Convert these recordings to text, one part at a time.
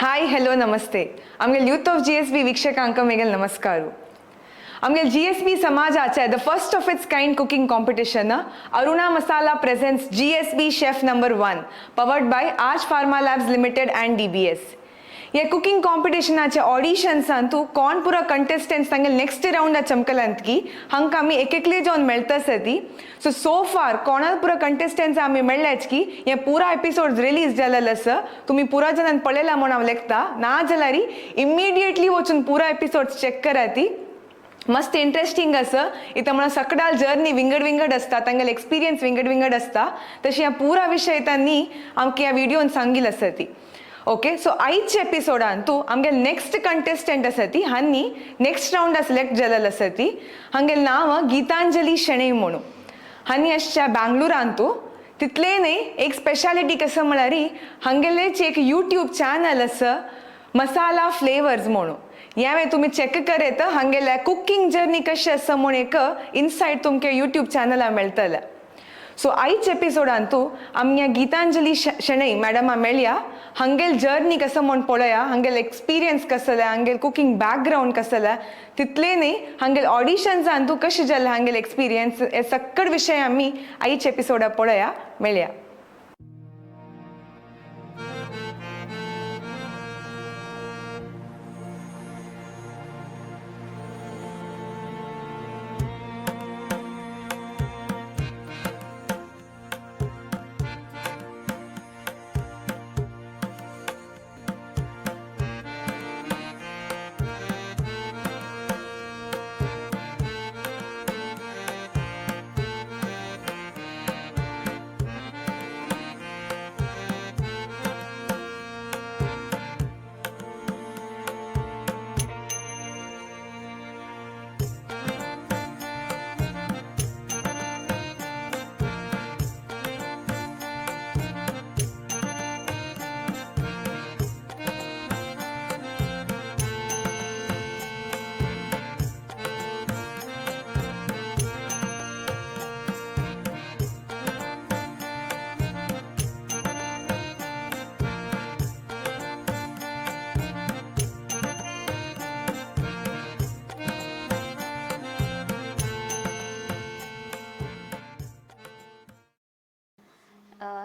Hi, hello, ನಮಸ್ತೆ. ಆಮೇಲೆ youth of GSB ವೀಕ್ಷಕಾಂಕ ಮೇಗಲ್ ನಮಸ್ಕಾರ. ಆಮೇಲೆ ಜಿಎಸ್ಬಿ ಸಮಾಜ ಆಚೆ the first of its kind cooking competition, Aruna Masala presents GSB Chef Number 1, powered by Aaj Pharma Labs Limited and DBS. हे cooking कॉम्पिटिशनाचे auditions तूं कोण पुरो कंटेस्टंट्स तांगे नेक्स्ट राउंडा चमकलांत की हांकां आमी एक एकले जावन मेळटा आसा ती. सो सो फार कोणा पुरो कंटेस्टंट्स आमी मेळ्ळ्याच की हे पुरा एपिसोड रिलीज जालेले आसा. तुमी पुरा जाणान पळयला म्हूण हांव लेखता. ना जाल्यार इमिडिएटली वचून पुरा एपिसोड चॅक करा. ती मस्त इंट्रस्टिंग आसा. इथं म्हणून सकडाल जर्नी विंगड विंगड असता, तांगेले एक्सपिरियन्स विंगड विंगड असता. तशी ह्या पुरा विशय त्यांनी आमकां ह्या व्हिडिओन सांगिल आसा ती. ओके, सो आयच्या एपिसोडान तूं आमगे नेक्स्ट कंटेस्टंट आसा ती, हांनी नेक्स्ट राउंडा सिलेक्ट जालेलो आसा ती. हांगेले नांव गीतांजली शणै म्हणून. हांनी आसच्या बँगलोरान. तूं तितलें न्हय, एक स्पेशालिटी कसं म्हळ्यार हांगेलेच एक यूट्यूब चॅनल आसा, मसाला फ्लेवर्स म्हणून. ह्या तुमी चॅक करत, हांगेल्या कुकिंग जर्नी कशी आसा म्हूण एक इनसायट तुमकां यूट्यूब चॅनला मेळटलें. सो आयच्या एपिसोडान तूं आमगे गीतांजली शणै मॅडमा मेळया. हांगेल जर्नी कसं म्हूण पळया, हांगेल एक्सपिरियन्स कसले, हांगेल कुकिंग बॅकग्रावंड कसले, तितले न्हय, हांगेल ऑडिशन्सान तूं कशें जालें हांगेल एक्सपिरियन्स, हे सक्कड विशय आमी आयच्या एपिसोडा पळया. मेळया.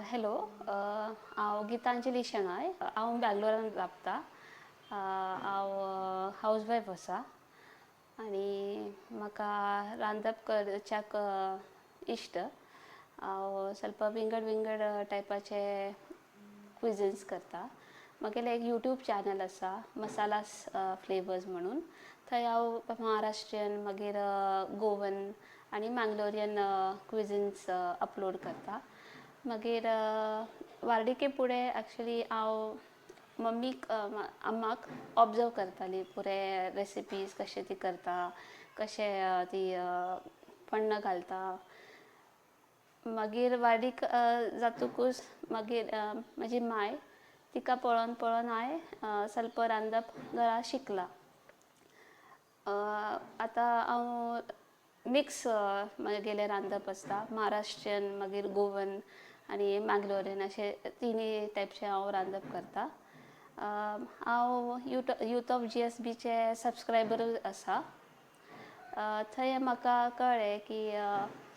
हॅलो, हांव गीतांजली शेणॉय. हांव बँगलोरान रावता. हांव हावज वायफ आसा आनी म्हाका रांदप करच्याक इश्ट. हांव ಸ್ವಲ್ಪ विंगड विंगड टायपाचे क्विझिन्स करता. म्हगेलें एक यूट्यूब चॅनल आसा, मसालास फ्लेवर्स म्हणून. थंय हांव महाराष्ट्रीयन, मागीर गोवन आनी मँगलोरियन क्विझिन्स अपलोड करता. मागीर व्हारडीके फुडें एक्चुली हांव मम्मीक, अम्माक ऑब्जर्व करताली, पुरे रेसिपीज कशें ती करता, कशें ती पण्ण घालता. मागीर व्हारडीक जातकूच मागीर म्हजी माय, तिका पळोवन पळोवन हांवें ಸ್ವಲ್ಪ रांदप घरा शिकलां. आतां हांव मिक्स म्हगेलें रांदप आसता. महाराष्ट्रीयन, मागीर गोवन आनी मँगलोरियन, अशे तिनूय टायपचे हांव रांदप करता. हांव यूथ ऑफ जीएसबीचे सबस्क्रायबरूय आसा. थंय म्हाका कळ्ळें की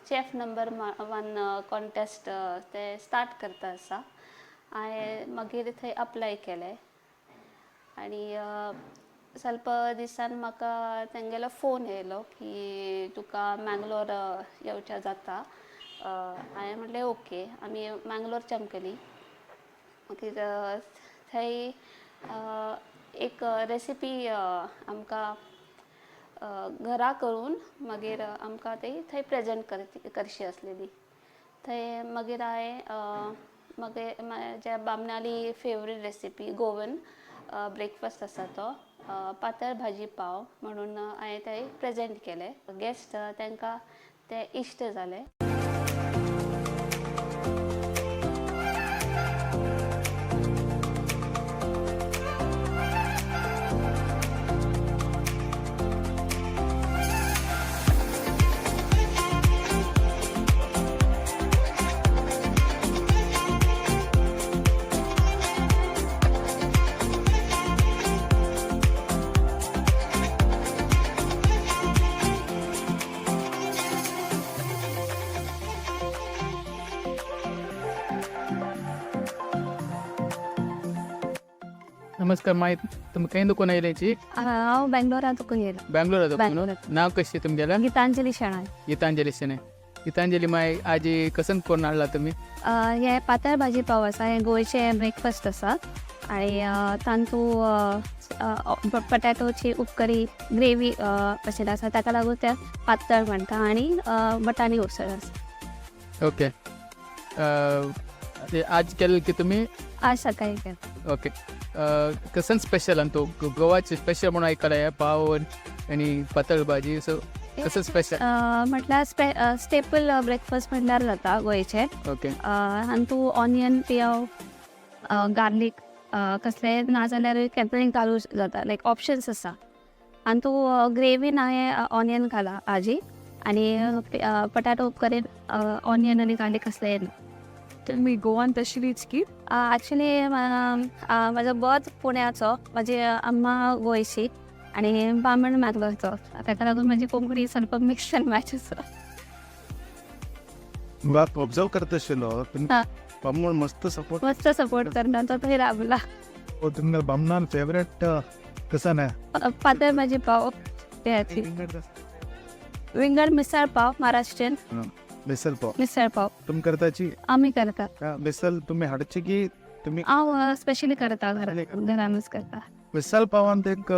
चॅफ नंबर 1 कॉन्टेस्ट ते स्टार्ट करता आसा. हांवें मागीर थंय अप्लाय केलें आनी ಸ್ವಲ್ಪ दिसान म्हाका तेंगेलो फोन येयलो की तुका मँगलोर येवच्या जाता. हांवें म्हटलें ओके. आमी मँगलोर चमकली. मागीर थंय एक रेसिपी आमकां घरा करून मागीर आमकां ती थंय प्रेजेंट करची आसलेली. थंय मागीर हांवें मागीर म्हज्या बामणाली फेवरेट रेसिपी, गोवन ब्रेकफास्ट आसा तो, पातळ भाजी पाव म्हणून हांवें थंय प्रेजेंट केलें. गेस्ट तांकां ते इश्ट जाले. नमस्कार माय, तुमी खंय दुकान येयल्याची? हांव बेंगलोरा तुका येयला. बँगलोरा दुकान. बेंगलोरात. नाव कशें तुमगेलें? गीतांजली शेणाय. गीतांजली शेणे. गीतांजली माय, आजी कसन करून हाडला तुमी? हे पातळ भाजी पाव आसा. हे गोंयचे ब्रेकफास्ट आसा आनी तांतू पटॅटोची उपकरी ग्रेवी अशें आसा, ताका लागून ते पातळ म्हणटा. आनी बटाणी उसळ आसा. ओके, ते आज केलें की तुमी? आज सकाळी केलं. ओके, कसन स्पेशल आनी तो गोवाचे स्पेशल म्हणून आयकलां हें पाव आनी पातळ भाजी, सो कसं स्पेशल? म्हटल्यार स्टेपल ब्रेकफास्ट म्हटल्यार जाता गोंयचे. ओके. आनी तूं ऑनियन, पियाव, गार्लीक कसलें नाजाल्यार केन्नाय घालूं जाता, लायक ऑप्शन्स आसा. आनी तूं ग्रेवीन हांवें ऑनियन घाला आजी आनी पटाटो करीन ऑनियन आनी गार्लीक कसलें ना. तुम्ही गोवान तशलीच की? ॲक्च्युली म्हजो बर्थ पुण्याचो, म्हजी अम्मा गोंयची आनी बामण मँगलोरचो. ताका लागून म्हजी कोंकणी ಸ್ವಲ್ಪ मिक्स अँड मॅच आसा. बाप ऑब्झर्व करत आशिल्लो. हा. बामण मस्त सपोर्ट. मस्त सपोर्ट करना, तो थंय रावला. तुमगे बामणान फेवरेट कसा ना? पातळ भाजी पाव त्याची विंगड मिसळ पाव, महाराष्ट्रीयन. मिसल पाव. मिसळ पाव. तुमी करताची? आम्ही करता. मिसल तुम्ही हाडची की तुम्ही? हांव स्पेशली करता, घरात घरानूच करता. मिसल पावांत एक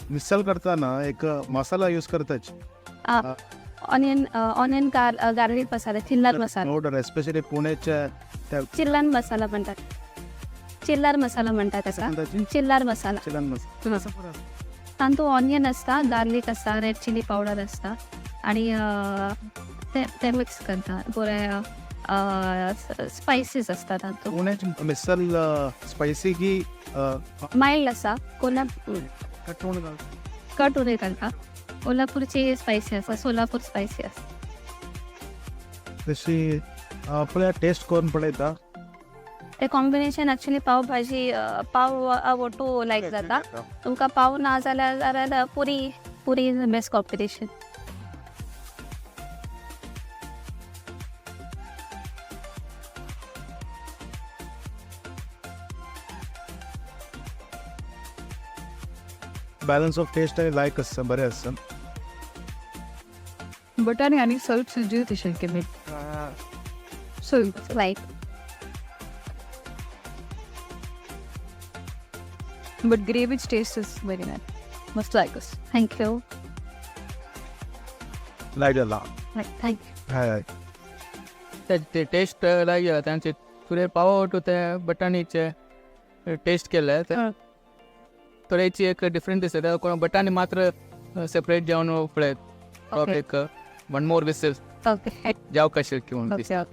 मिसल करताना एक मसाला यूज करताची. ऑनियन ऑनियन गार्लिक मसाला, चिल्लर मसाला. नो डाऊट, एस्पेशली पुण्याच्या त्या चिल्लर मसाला म्हणतात, चिल्लर मसाला म्हणतात त्याचा. म्हणताची? चिल्लर मसाला. चिकन मसाला. तांतू ऑनियन असता, गार्लिक असता, रेड चिली पावडर असता आणि ते ते मिक्स करता. बरे स्पायसीस असतात तातूंत. पुण्याची मिसल स्पायसी की माइल्ड आसा. कोल्हापूर कट उडय घालता. कोल्हापूरची स्पायसी आसा, सोलापूर स्पायसी आसा. तशी आपल्या टेस्ट करून पळयता. ते कॉम्बिनेशन ॲक्च्युली पाव भाजी पाव आवडटू लायक जाता तुमकां. पाव ना जाल्यार जाल्यार पुरी, पुरी is the best combination. Balance of taste आणि लायक आसता, बरें आसता. बटाणे आणि ಸ್ವಲ್ಪ शिजली केली ಸ್ವಲ್ಪ. लायक. बट ग्रेव्हीच टेस्ट is very nice, मस्त लायकस. Thank you. लायक जाला. Thank you. हय हय. ते टेस्ट लागेला तांचे तुरे पाव ते बटाणीचे टेस्ट केले ते थोड्याची एक डिफरंट दिसता. कोण बटाणी मात्र सेपरेट जेवण पळयत एक वन मोर विसल जाव कशें किंवा ओके.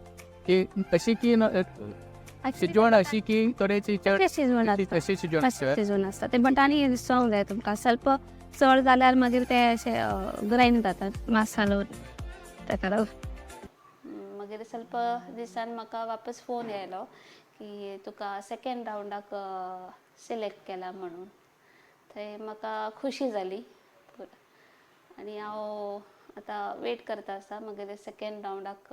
की अशी की शिजवण अशी की थोड्याची चड शिजवण आसता. अशी शिजवण अशें शिजोवन आसता ते. बटाणी स्ट्रॉंग जाय तुमकां, ಸ್ವಲ್ಪ चड जाल्यार मागीर ते अशें ग्रायंड जातात मसालो, ताका लागून. मागीर ಸ್ವಲ್ಪ दिसान म्हाका वापस फोन आयलो की तुका सेकेंड रावंडाक सिलेक्ट केला म्हणून. थंय म्हाका खुशी जाली आनी हांव आतां वेट करता आसा मागीर सेकेंड रावंडाक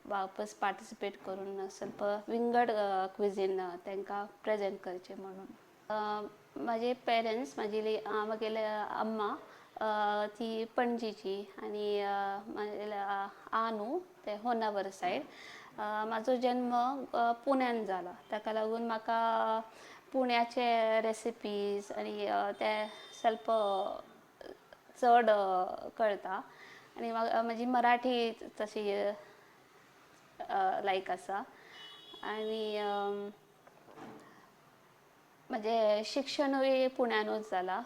वापस पार्टिसिपेट करून ಸ್ವಲ್ಪ विंगड क्विझीन तांकां प्रेजेंट करचें म्हणून. म्हाजे पेरंट्स, म्हाजी म्हगेले अम्मा ती पणजीची आनी म्हागेले आ न्हू ते होनावर सायड. म्हाजो जन्म पुण्यान जाला, ताका लागून म्हाका पुण्याचे रेसिपीज आनी ते ಸ್ವಲ್ಪ चड कळटा. आनी म्हाजी मराठी तशी लायक आसा आनी म्हजें शिक्षणूय पुण्यानूच जाला.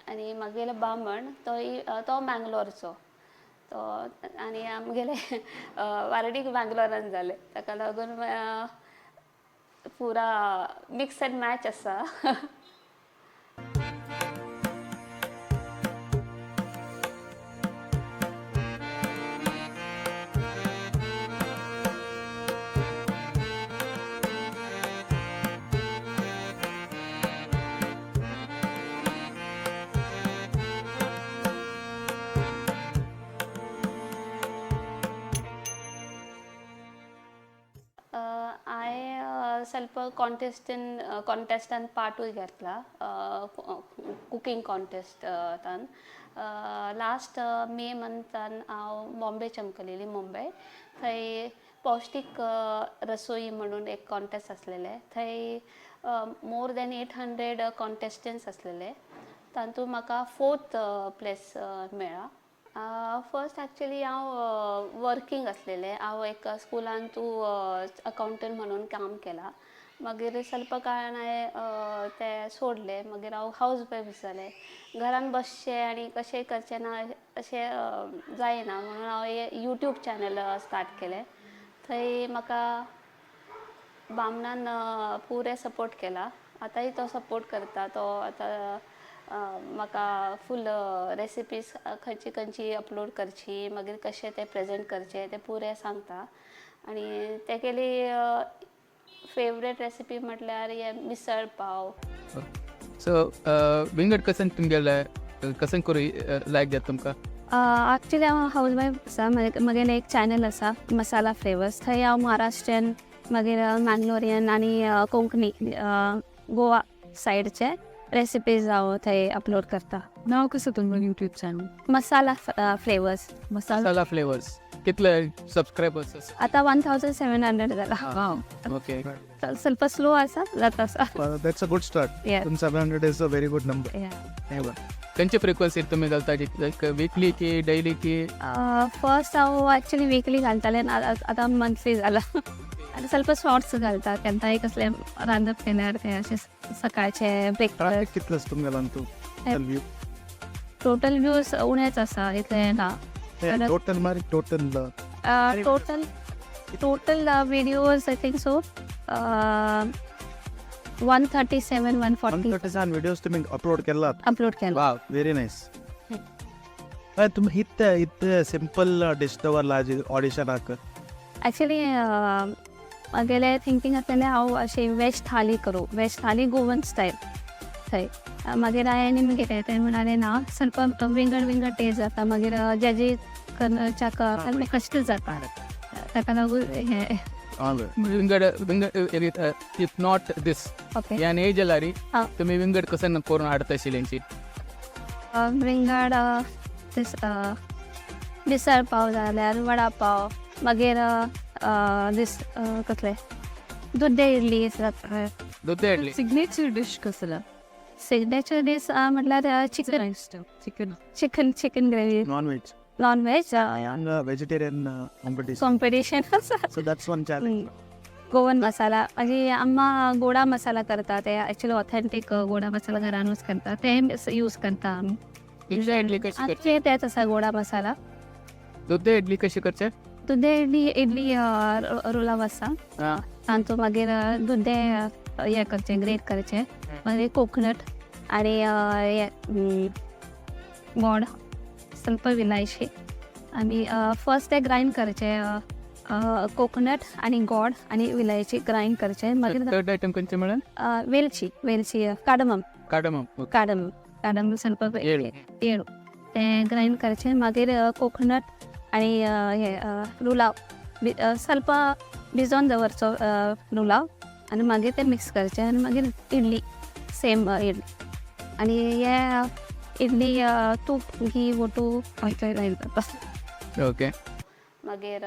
आनी म्हागेलो बामण तोय तो मँगलोरचो तो आनी आमगेले वारडीक मँगलोरान जाले, ताका लागून पुरा मिक्स अँड मॅच आसा. हांवें ಸ್ವಲ್ಪ कॉन्टेस्टान पार्टूय घेतला, कुकींग कॉन्टेस्टान. लास्ट मे मंथान हांव बॉम्बे चमकलेली, मुंबय. थंय पौश्टीक रसोई म्हणून एक कॉन्टेस्ट आसलेले. थंय मोर दॅन 800 कॉन्टेस्टंट्स आसलेले. तातूंत म्हाका फोर्थ प्लेस मेळ्ळा. फर्स्ट एक्चुली हांव वर्कींग आसलेलें. हांव एक स्कुलान तूं अकावंटंट म्हणून काम केलां. मागीर ಸ್ವಲ್ಪ काळान हांवें तें सोडलें. मागीर हांव हावज वायफ जालें. घरान बसचें आनी कशें करचें ना अशें जायना म्हणून हांव यूट्यूब चॅनल स्टार्ट केलें. थंय म्हाका बामणान पुरे सपोर्ट केला. आतांय तो सपोर्ट करता. तो आतां म्हाका फूल रेसिपीज खंयची खंयची अपलोड करची, मागीर कशें तें प्रेजेंट करचें तें पुरें सांगता. आनी तेगेली फेवरेट रेसिपी म्हटल्यार हे मिसळ पाव. सो विंगड कसन तुमगेले कसन करू लायक जाता तुमकां? एक्चुली हांव हावज वायफ आसा. म्हगेलें एक चॅनल आसा, मसाला फ्लेवर्स. थंय हांव महाराष्ट्रीयन, मागीर मँगलोरियन आनी कोंकणी गोवा सायडचे रेसिपीज हांव थंय अपलोड करता. नाव कसं तुमचं YouTube channel? Masala flavours. Masala. Masala flavours. कितले सबस्क्रायबर्स आसा? आतां 1700 जाला. वाव. ओके. ಸ್ವಲ್ಪ स्लो आसा, जाता आसा. That's a good start. 700 is a very good number. खंयचे फ्रिक्वन्सीर तुमी घालता, लायक विकली की डेली की? फर्स्ट हांव एक्चुली विकली घालतालें, आतां मंथली जाला. आनी ಸ್ವಲ್ಪ शॉर्ट्स घालता केन्नाय कसलें रांदप केल्यार ते अशें सकाळचे ब्रेकफास्ट. ट्रॅफिक कितलें तुमगेलो अंतू view? टोटल व्यूज उणेच आसा, इतले ना. Total Marie total. Total videos I think so 137, 140. 137 videos तुम्ही अपलोड केला? अपलोड केला. वाव. Very nice. तुम्ही इत्ते इत्ते सिंपल डिश दवरला ऑडिशनाक. एक्चुली म्हगेलें थिंकींग आसलेलें हांव अशें वेज थाली करूं, वेज थाली गोवन स्टायल. थंय मागीर हांवें आनी मागीर ते म्हणाले ना, ಸ್ವಲ್ಪ विंगड विंगड टेस्ट जाता, मागीर जजीस करच्याक कश्ट जाता, ताका लागून हें. विंगड विंगड, if not these ह्यान एज जाल्यार तुमी विंगड कसन करून हाडता आशिल्ली? विंगड मिसळ पाव जाल्यार वडा पाव, मागीर दीस कसले दुद्दे इडली जाता. दुद्दे इडली. सिग्नेचर डिश कसला? सिग्नेचर डीश म्हटल्यार chicken. Chicken. Chicken gravy. Non veg. Non veg. Vegetarian competition. Competition. So that's one challenge. Goan masala. मागीर अम्मा गोडा मसाला करता, ते एक्चुअली ऑथेंटीक गोडा मसाला घरानूच करता, ते यूज करता आमी. दुद्दे इडली कशी करची? आमचे तेच आसा गोडा मसाला. दुद्दे इडली कशी करचे? दुद्दे इडली, इडली रोलाव आसा. तांचो मागीर दुद्दे हें करचें, ग्रेट करचें, मागीर कोकनट आनी हें गोड, ಸ್ವಲ್ಪ विलायची. आनी फर्स्ट ते ग्रायंड करचें, कोकनट आनी गोड आनी विलायची ग्रायंड करचें. मागीर थर्ड आयटम खंयचे म्हळ्यार? वेलची, वेलची, cardamom. Cardamom. Cardamom, cardamom ಸ್ವಲ್ಪ येळू. येळू ते ग्रायंड करचें. मागीर कोकनट आनी हें रुलाव ಸ್ವಲ್ಪ भिजोवन दवरचो रुलाव आनी मागीर ते मिक्स करचें आनी मागीर इडली, सेम इडली. आनी हे इडली तूप, घी, वोटू जाता. ओके. मागीर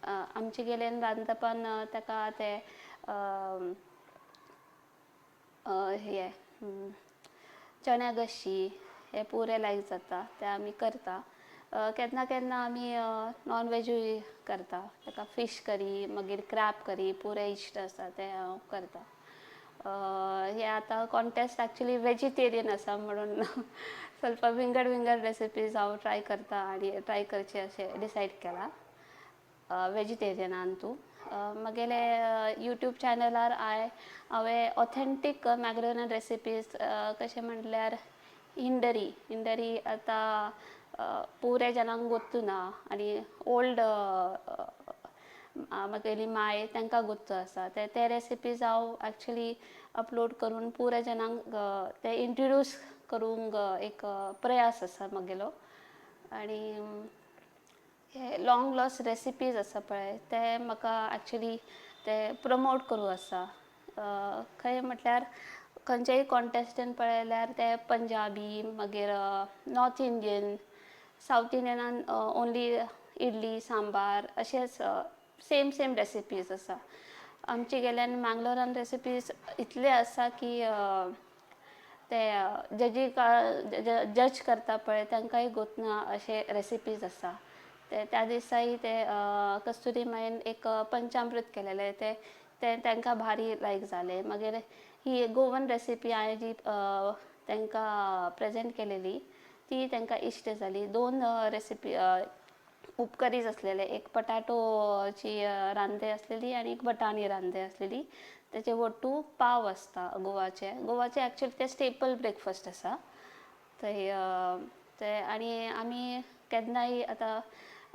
आमचे गेल्यान रांदपान ताका ते हे चण्या गशी हे पुरे लायक जाता, ते आमी करता. केन्ना केन्ना आमी नॉन वेजूय करता. ताका फीश करी, मागीर क्रॅब करी पुरे इश्ट आसा, ते हांव करता. हे आतां कॉन्टेस्ट एक्चुली वेजिटेरियन आसा म्हणून ಸ್ವಲ್ಪ विंगड विंगड रेसिपीज हांव ट्राय करता आनी ट्राय करचे अशें डिसायड केलां वेजिटेरियनान तूं. म्हगेले यूट्यूब चॅनलार हांवें ऑथेंटीक मॅगलोरियन रेसिपीज, कशें म्हटल्यार इंडरी. इंडरी आतां पुरे जाणांक गोत्तू ना आनी ओल्ड म्हगेली माय तांकां गोत्तू आसा. ते ते रेसिपीज हांव एक्चुली अपलोड करून पुरे जाणांक ते इंट्रोड्यूस करूंक एक प्रयास आसा म्हगेलो. आनी हे लाँग लॉस्ट रेसिपीज आसा पळय, ते म्हाका एक्चुली ते प्रमोट करूं आसा. खंय म्हटल्यार खंयचेय कॉन्टेस्टंट पळयल्यार ते पंजाबी, मागीर नॉर्थ इंडियन, सावथ इंडियनान ओन्ली इडली सांबार अशेंच सेम सेम रेसिपीज आसा. आमचे गेल्यान मांगलोरान रेसिपीज इतले आसा की ते जजी जज करता पळय तांकांय गोतना अशे रेसिपीज आसा. ते त्या दिसाय ते कस्तुरी मायन एक पंचामृत केलेलें, ते ते तांकां भारी लायक जालें. मागीर ही गोवन रेसिपी हांवें जी तांकां प्रेजेंट केलेली ती तांकां इश्ट जाली. दोन रेसिपी उपकरीज आसलेले, एक पटाटोची रांदे आसलेली आनी एक बटाणी रांदे आसलेली. तेचे वट्टू पाव आसता गोवाचे. गोवाचे एक्चुअली ते स्टेपल ब्रेकफास्ट आसा थंय ते. आनी आमी केन्नाय आतां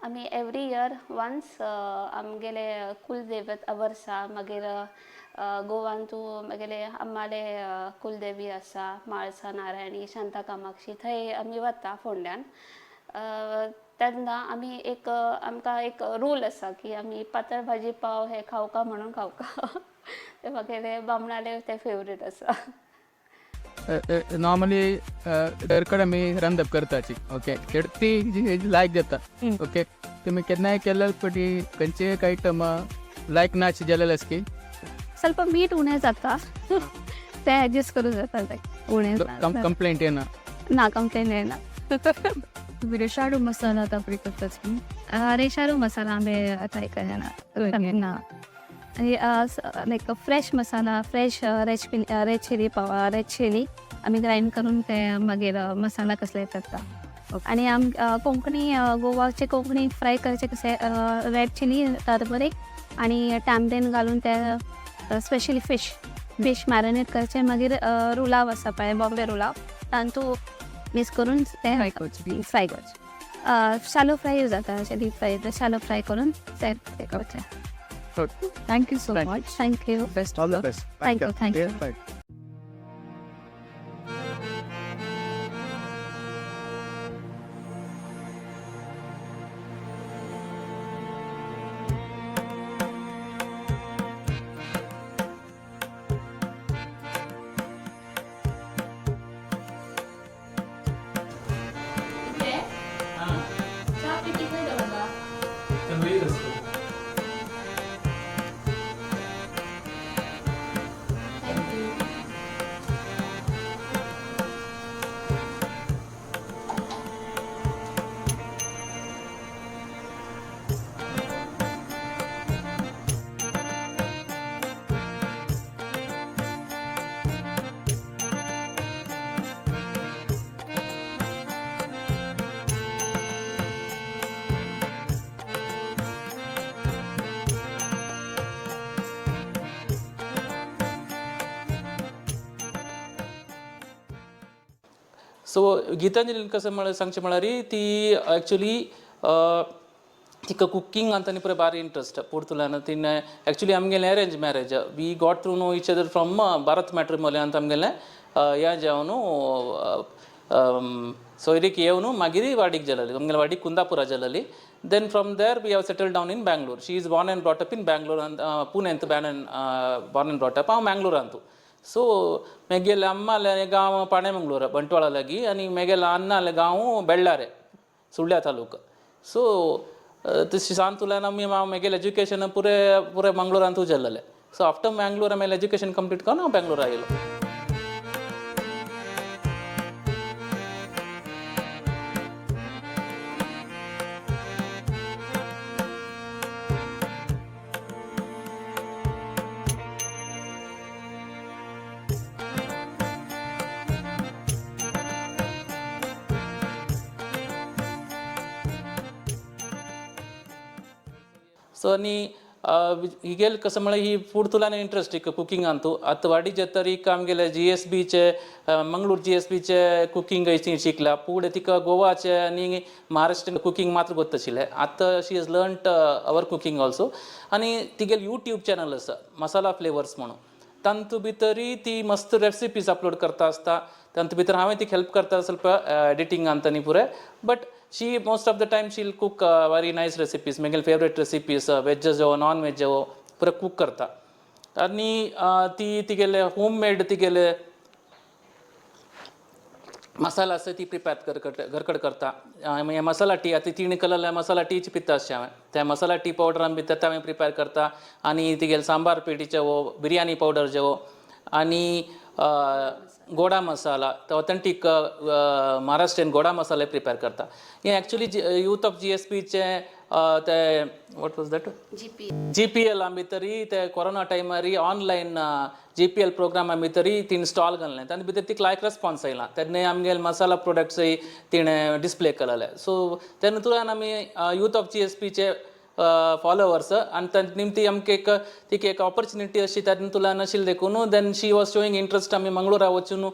आमी एवरी इयर वन्स आमगेले कुलदेवत वर्सा, मागीर गोवान तूं मागेले अम्माले कुलदेवी आसा म्हाळसा नारायणी शांता कामाक्षी, थंय आमी वता फोंड्यान. तेन्ना आमी एक आमकां एक रूल आसा की आमी पातळ भाजी पाव हे खावका म्हणून खावका. ते मागेले बामणाले ते फेवरेट आसा. नॉर्मली दर कडेन आमी रांदप करताची, ओके, ती लायक जाता, ओके. तुमी केन्नाय केल्यार पटी खंयचे एक आयटम लायक नाच जालेलें की ಸ್ವಲ್ಪ मीठ उणें जाता, तें एडजस्ट करूं जाता, लायक उणें. कंप्लेंट येना? ना, कंप्लेन येना. तुम्ही रेशाडू मसाला तापडी करतात न्ही? रेशारू मसाला आमी ट्राय करना ना. आनी like fresh masala, fresh red chilli, red chilli आमी ग्रायंड करून ते मागीर मसाला कसले करता. आनी आम कोंकणी गोवाचे कोंकणी फ्राय करचे कसे, रेड चिली, टर्मरीक आनी टॅमरेन घालून ते स्पेशली फिश मॅरिनेट करचे. मागीर रुलाव आसा पळय, बॉम्बे रुलाव, तांतू मिक्स करून ते फ्राय करचे. फ्राय करचे. शालो फ्राय जाता अशें, डीप फ्राय, शालो फ्राय करून ते करचे. Thank you so Thank you. Much. Thank you. Best. All the best. Thank you, thank you. Thank you. So Gitanjali कसं म्हळ्यार सांगचें म्हळ्यार ती एक्चुली तिका कुकींग आनी पुरो बारी इंट्रस्ट पुर्तुलान. तिणें एक्चुली आमगेलें arrange marriage. We got to know each other from Bharat matrimony अंत आमगेलें हें जावन सोयरीक येवन मागीर वाडीक जालेली. आमगेले वाडीक कुंदापुरा जालेली. Then from there we have settle down in Bangalore. She is born and brought up in Bangalore. पुणेंत बॉर्न अँड ब्रॉट अप, हांव मँगलोरांतू. सो मेगेले अम्माले गांव पाणेमंगळूर ಬಂಟ್ವಾಳ लागी आनी मेगेले अन्नाले गांव बेಳ್ಳारे, सुಳ್या तालूक. सो तशी सांतुल्यान आमी मेगेले एज्युकेशन पुरे पुरे मंगळूरांतू जाल्लेलें. सो आफ्टर मँगलोर आमी एज्युकेशन कंप्लीट करून हांव बेंगलोर आयलो. सो आनी हिगेल कसं म्हळ्यार ही फूड तुलाने इंट्रस्ट एक कुकिंगांतू. आतां वाडी जातर एक आमगेले जीएसबीचे, मंगळूर जीएसबीचे कुकींग शिकला. फुडें तिका गोवाचे आनी महाराष्ट्रीयन कुकींग मात्र गोत्त आशिल्लें. आतां she is learnt our cooking also. आनी तिगेल यूट्यूब चॅनल आसा मसाला फ्लेवर्स म्हणून, तांतू भितरय ती मस्त रेसिपीज अपलोड करता आसता. तांतू भितर हांवें तिका हेल्प करता ಸ್ವಲ್ಪ एडिटिंगांत आनी पुरें. But she most of the time she'll cook very nice recipes, मेगेले फेवरेट रेसिपीज, वेज जावं नॉन वेज जावं. पुरो कूक करता आनी ती तिगेले होम मेड तिगेले मसाला आसा ती प्रिपेर कर घरकड करता. मागीर मसाला टी आतां तिणें केलेल्या मसाला टीची पिता अशें हांवें त्या मसाला टी पावडर आमी भितर हांवें प्रिपेर करता आनी तिगेले सांबार पेटीचे वो बिरयानी पावडर जेवो आनी गोडा मसाला, तो ऑथेंटीक महाराष्ट्रीयन गोडा मसाला प्रिपेर करता. हें एक्चुली यूथ ऑफ जीएसबीचे ते, what was that? GP. GPL आमी तरी ते कोरोना टायमार ऑनलायन जीपीएल प्रोग्रामा भितरी तिणें स्टॉल घाललें. तांचे भितर तिका लायक रेस्पॉन्स आयला. तेन्ना आमगेले मसाला प्रोडक्ट्सय तिणें डिस्प्ले केलेले. सो तेन्ना तुळान आमी यूथ ऑफ जीएसबीचे फॉलोवर्स आनी तांचे निमती आमकां एक तिका एक ऑपॉर्चुनिटी अशी तातूंत तुळान आशिल्ली देखून then she was showing interest. आमी मंगळुरा वचून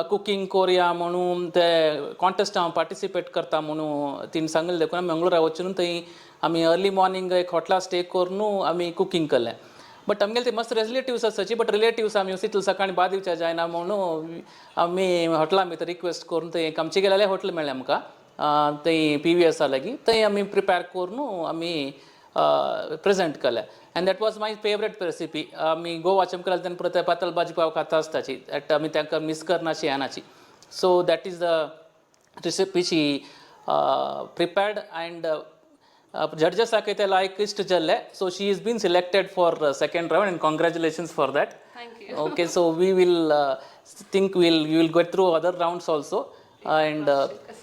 कुकींग कोरया म्हणून ते कॉन्टेस्ट हांव पार्टिसिपेट करता म्हणून तिणें सांगलें देखून आमी मंगळुरा वचून थंय आमी अर्ली मॉर्निंग एक हॉटला स्टे करून आमी कुकींग केलें. बट आमगेले ते मस्त रिलेटिव्स आसाची, बट रिलेटिव्स आमी तितले सकाळी बाद दिवच्या जायना म्हणून आमी हॉटेला भितर रिक्वेस्ट करून थंय एक आमचे गेल्यार हॉटेल मेळ्ळें आमकां थंय पीव्हीएसा लागीं, थंय आमी प्रिपेर करून आमी प्रेजेंट केलें and that was my favourite recipe. आमी गोवाचे आमकां तेन्ना पुरो ते पातळ भाजी पाव खाता आसताची, that आमी तांकां miss करनाशी येनाची. So that is the recipe she prepared and judges ते लायक इश्ट जाल्ले. So she is been selected for second round and congratulations for that. Thank you. Okay, so we will think we'll you will get through other rounds also and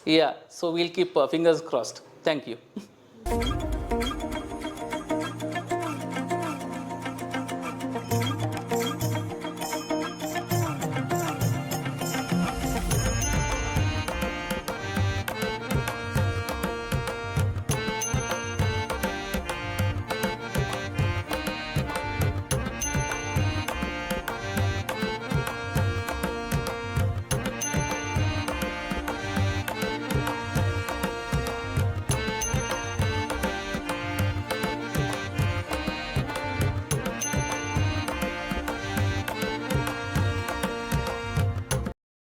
yeah, so we'll keep fingers crossed. Thank you.